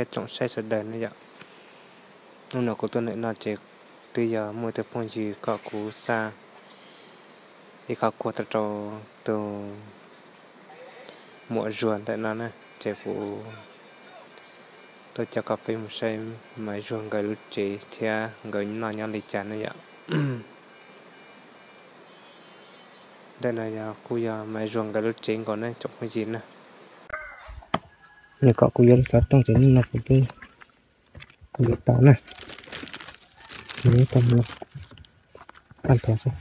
tsoom saib sawv daws ne yom. Hnub no kuv tuaj ntawm no ces twb yog muaj ib tug phooj ywg kom kuv xa ib qho kua tuaj rau tus muam Zuag ntawm no na, ces kuv tuaj coj koj peb mus saib Maiv Zuag nkawd lub tsev thiab nkawd noj nyob li cas ne yom. Ntawm no yog kuj yog Maiv Zuag nkawd lub tsev nkaus ne tsoom phooj ywg na. Nws kom kuv yuav lub xov tooj ces hnub no kuv twb yuav tau na. Yuav tau no, tag nrho xwb.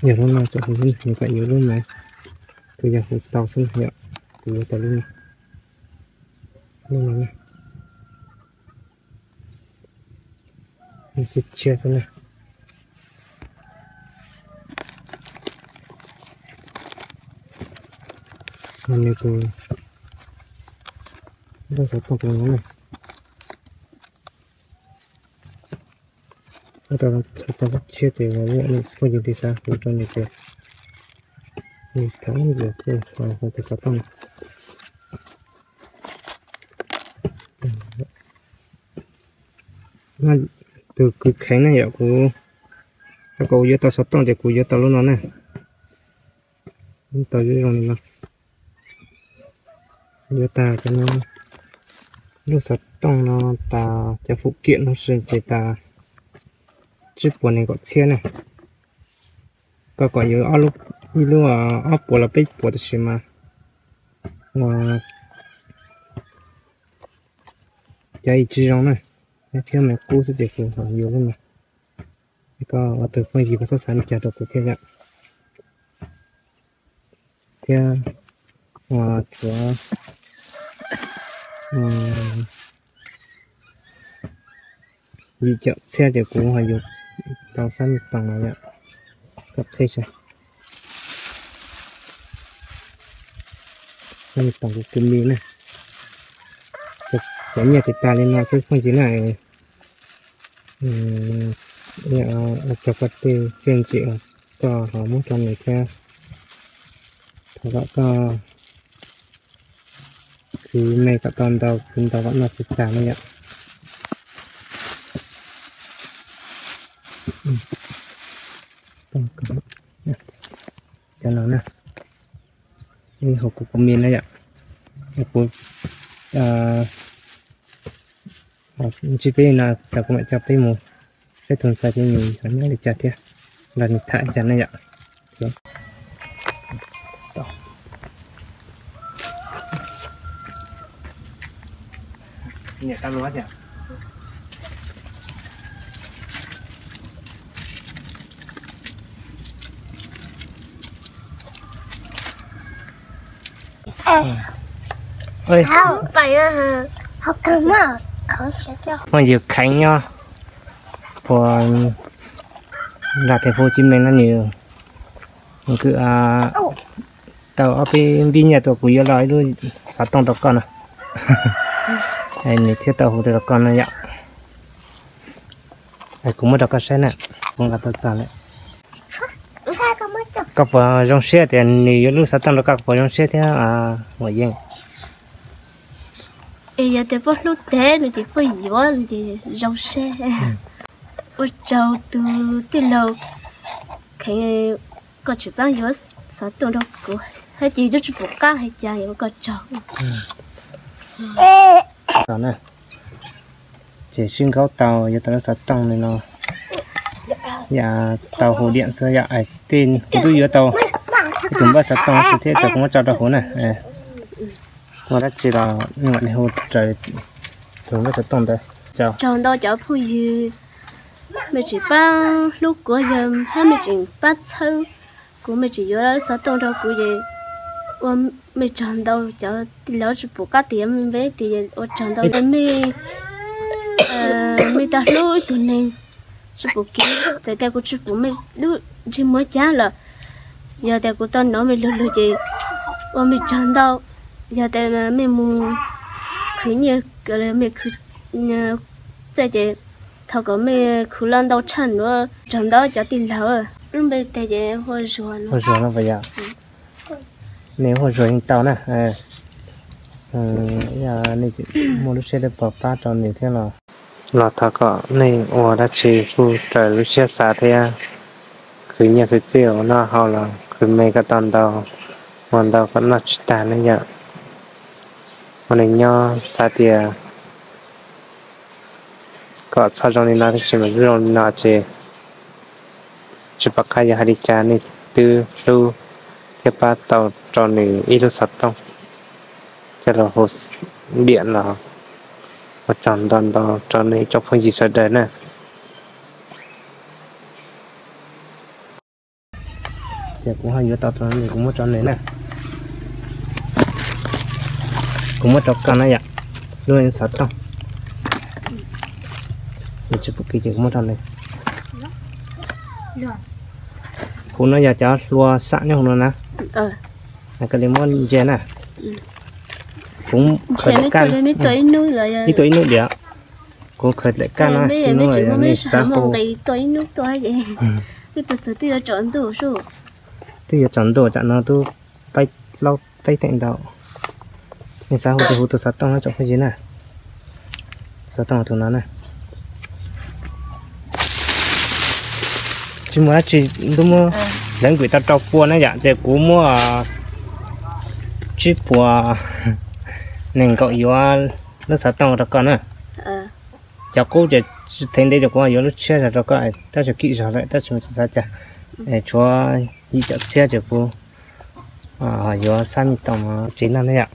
Yog lub no tsoom phooj ywg, nws kom yuav lub no, kuv yog hu tau xwb yom, kuv yuav tau lub no. Lub no na, tshiab tshiab xwb na. Ho nws tus, lub xov tooj tus no na, ua tau tau tshiab ces phooj ywg tig xav hu rau nws ces nws tham ib ntsis kuj hu tus xov tooj. Tus kwv Kheev ne yom, kuv, kuv yuav tau xov tooj ces kuv yuav tau lub no na. Tau yuav zoo li no. Yuav tag cov no, lub xov tooj no tas cov fuv kiam no ces tas tsib puas nees nkaum txhiab na. Koj kom yuav ib lub ob puas los peb puas tam sim mas cov tsis zoo na, thiab me kub xwb ces kuv yuav lub no. Koj ua tus phooj ywg koj txhob xav li cas rau kuv thiab yom. Thiab tshuav yim caum txhiab ces kuv ho yuav tau xab me toom no yom. Koj qhib saib, xab me toom kuv kwv Mim na. Cov nyiaj ces tas li no xwb phooj ywg na. Ua tsaug koj tej txiaj ntsig koj ho muab rau nws thiab. Thov kom koj khwv me kom tau ntau, khwv ntau kom noj tsis tas na yom. Cov no na, hu kuv kuv Mim na yom. Kuv ntsib peb no ces kuv mam coj peb mus saib tus ntxhais peb mus nyob li cas thiab, los nws tham li cas na yom. Phooj ywg Kheev nyob puas nram thành phố Hồ Chí Minh no nws, nws kwv tau ob peb npib nyiaj tuaj, kuv yuav los ib lub xov tooj rau koj no. Nws thiaj tau hu rau koj no yom. Kuv muab rau koj saib na, kuv nqa tau txog lawm. Koj puas zoo siab tias nws yuav lub xov tooj rau koj, puas zoo siab thiab Muam Yeej? Es yog tias poj hlub teb no ces poj yuav no ces zoo siab. Ua tsaug tus tij laug Kheev, koj tseem pab yuav xov tooj rau kuv, thiab ces twb tsis pom qab hais cas, ua koj tsaug. Ces sib nkaub tau yuav tau lub xov tooj li no, yam tau hu diam xwb yom. Tej kuv twb yuav tau ib tug npawb xov tooj xwb thiab, tau kuv muab tso rau huv na. Muaj dab tsi los nej mam li hu raws tus npawb xov tooj ntawd. Tsaug ntau cov phooj ywg, mej tseem pab hlub kuv, yog hab mej tseem pab txhawb kuv, mej tseem yuav xov tooj rau kuv ces ua mej tsaug ntau. Cov tij laug tsis pum qab tias mej npe tias ua tsaug ntau, mej, mej tau hlub ib tug neeg tsis pum kev. Txawm tias kuv tsis pum mej lub ntsej muag cab los, yog tias kuv tau hnov mej lug lug ces ua mej tsaug ntau. Yog tias mej mus khwv nyiaj, mej khwv txawj ces thov kom mej khwv los ntau tshaj nuav. Tsaug ntau cov tij laug. Lub npe tias ces hu Zuag no. Nej ua zuag yeej tau na. Yog nej muaj lub siab dawb paug pab rau nws thiab los, los thov kom nej ua dab tsi kuj raws lub siab xav thiab. Khwv nyiaj khwv txiaj ua noj haus los khwv me kom tau ntau, ua ntau kom noj tsis tag ne yom. Ua neej nyob xav tias kom txhob zoo li no tab sis mas zoo li no ces tsis pom qab yuav hais li cas, nej twb hlub thiab pab tau rau nws ib lub xov tooj coj los hu diam los ua tsaug ntau ntau rau nej tsoom phooj ywg sawv daws na. Ces kuv ho yuav tau rau nws, kuv muab rau nws na. Kuv muab rau koj na yom, lub xov tooj. Nws tsis pum kiv ces kuv muab rau nws. Kuv no yog cov hlua xam nyob hauv no na. Koj li muab ntsia na. Kuv khaws daim kaj, ib tuam ib hnub diam. Kuv khaws daim kaj no, nej xav hu, twb yuav tsaus ntuj, tsam no twb peb laub peb teev ntau. Nej xav hu ces hu tus xov tooj no tsoom phooj ywg na. Xov tooj tus no na. Tsis muaj dab tsi, ntuj muab lawv nkwm tau rau pua na yom, ces kuv muab tsib puas nees nkaum yuav lub xov tooj rau koj na. Cov qub ces thev ntev ces kuv yuav lub tshiab zog rau koj, tab sis kim zog lawm tab sis mas tsis xav cas, tshuav yim caum txhiab ces kuv yuav xab mi toos tsev noj na yom.